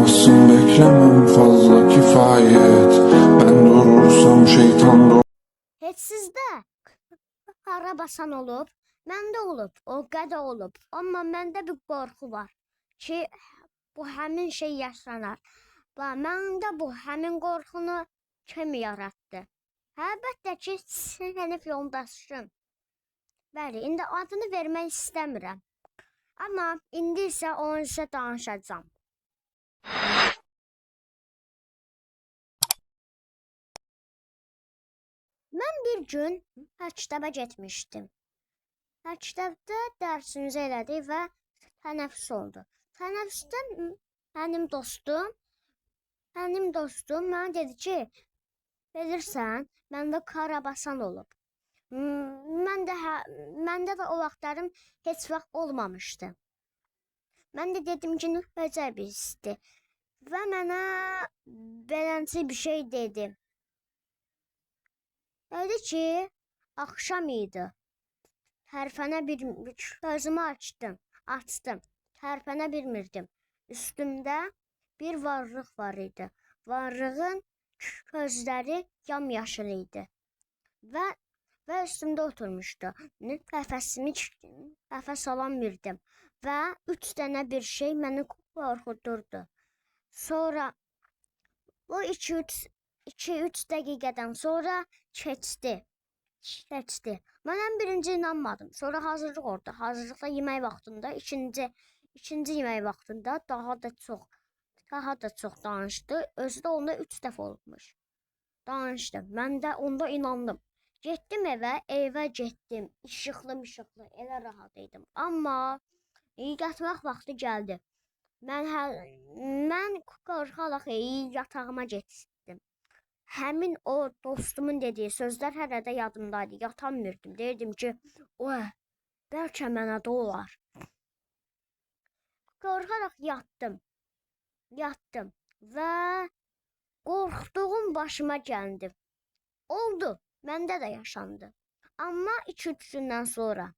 Durmazsın, beklemem fazla kifayet. Ben durursam şeytan durur. Heç sizdə karabasan olub, məndə olub, o qədər olub. Amma məndə bir qorxu var ki, bu həmin şey yaşanar. Və məndə bu həmin qorxunu kim yaratdı? Əlbəttə ki, sinif yoldaşım. Bəli, indi adını vermək istəmirəm. Amma indi isə onu sizə danışacağam. Mən bir gün məktəbə getmişdim. Məktəbdə dərsimizi elədik və tənəffüs oldu. Tənəffüsdə mənim dostum mənə dedi ki, bilirsən, məndə karabasan olub. Mən də hə, məndə də o vaxtlarım heç vaxt olmamışdı. Mən də dedim ki, necə bir hissdir. Və mənə beləncə bir şey dedi. Dedi ki, axşam idi. Tərpənə bir gözümü açdım, açdım. Tərpənə bilmirdim. Üstümdə bir varlıq var idi. Varlığın gözləri yamyaşıl idi. Və üstümdə oturmuşdu. Nəfəsimi nəfəs alamırdım və üç dənə bir şey məni qorxudurdu. Sonra bu 2-3 dəqiqədən sonra keçdi. Keçdi. Mən ən birinci inanmadım. Sonra hazırlıq oldu. Hazırlıqda yemək vaxtında, ikinci yemək vaxtında daha da çox danışdı. Özü də onda 3 dəfə olmuş. Danışdı. Mən də onda inandım. Getdim evə, evə getdim. İşıqlı mışıqlı, elə rahat idim. Amma yatmaq vaxtı gəldi. Mən qorxaraq yatağıma getdim. Həmin o dostumun dediyi sözlər hələ də yadımdaydı. Yatamırdım. Deyirdim ki, "Oh, bəlkə mənə də olar." Qorxaraq yatdım. Yatdım və qorxduğum başıma gəldi. Oldu. Məndə də yaşandı. Amma 2-3 gündən sonra.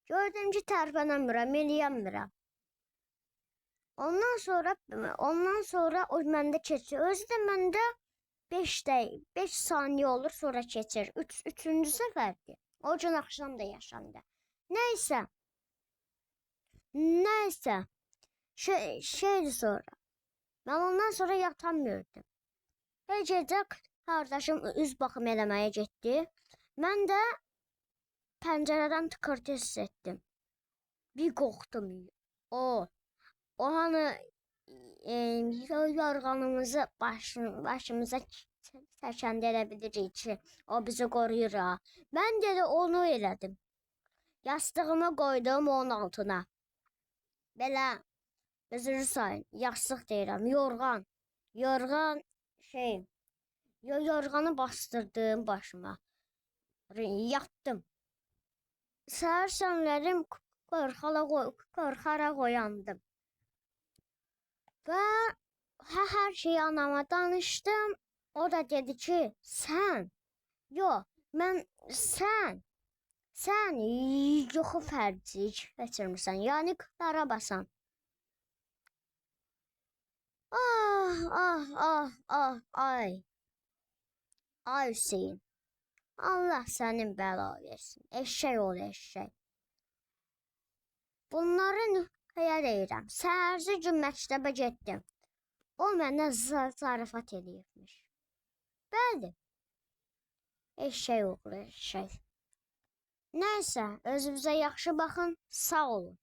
Gördüm ki, tərpənəmirəm, eləyəmirəm. Ondan sonra o məndə keçir. Özü də məndə 5 dəqiqə, 5 saniyə olur, sonra keçir. Üçüncü səfərdir. O gün axşam da yaşandı. Nəysə. Nəysə. Şeydi sonra. Mən ondan sonra yatamıyordum. Hər gecə qardaşım üz baxım eləməyə getdi. Mən də pəncərədən tıkırtı hiss etdim. Bir qorxdum. O hani yorğanımızı başımıza çəkəndə elə bilirik ki, o bizi qoruyur ha. Mən də onu elədim. Yastığımı qoydum onun altına. Belə, üzr sayın, yastıq deyirəm, yorğan. Yorğan şey, yorğanı bastırdım başıma. Yatdım. Səhər sənlərim qorxaraq oyandım. Və hər şeyi anama danışdım. O da dedi ki, sən, yox, mən, sən yuxu fəlci keçirmisən, yəni karabasan. Ah, ah, ah, ah, ay. Ay Hüseyin. Allah sənin bəla versin. Eşşək ol eşşək. Bunları nüxəyə deyirəm. Səhərsi gün məktəbə getdim. O mənə zarafat eləyibmiş. Bəli. Eşşək oğlu eşşək. Nəysə, özünüzə yaxşı baxın, sağ olun.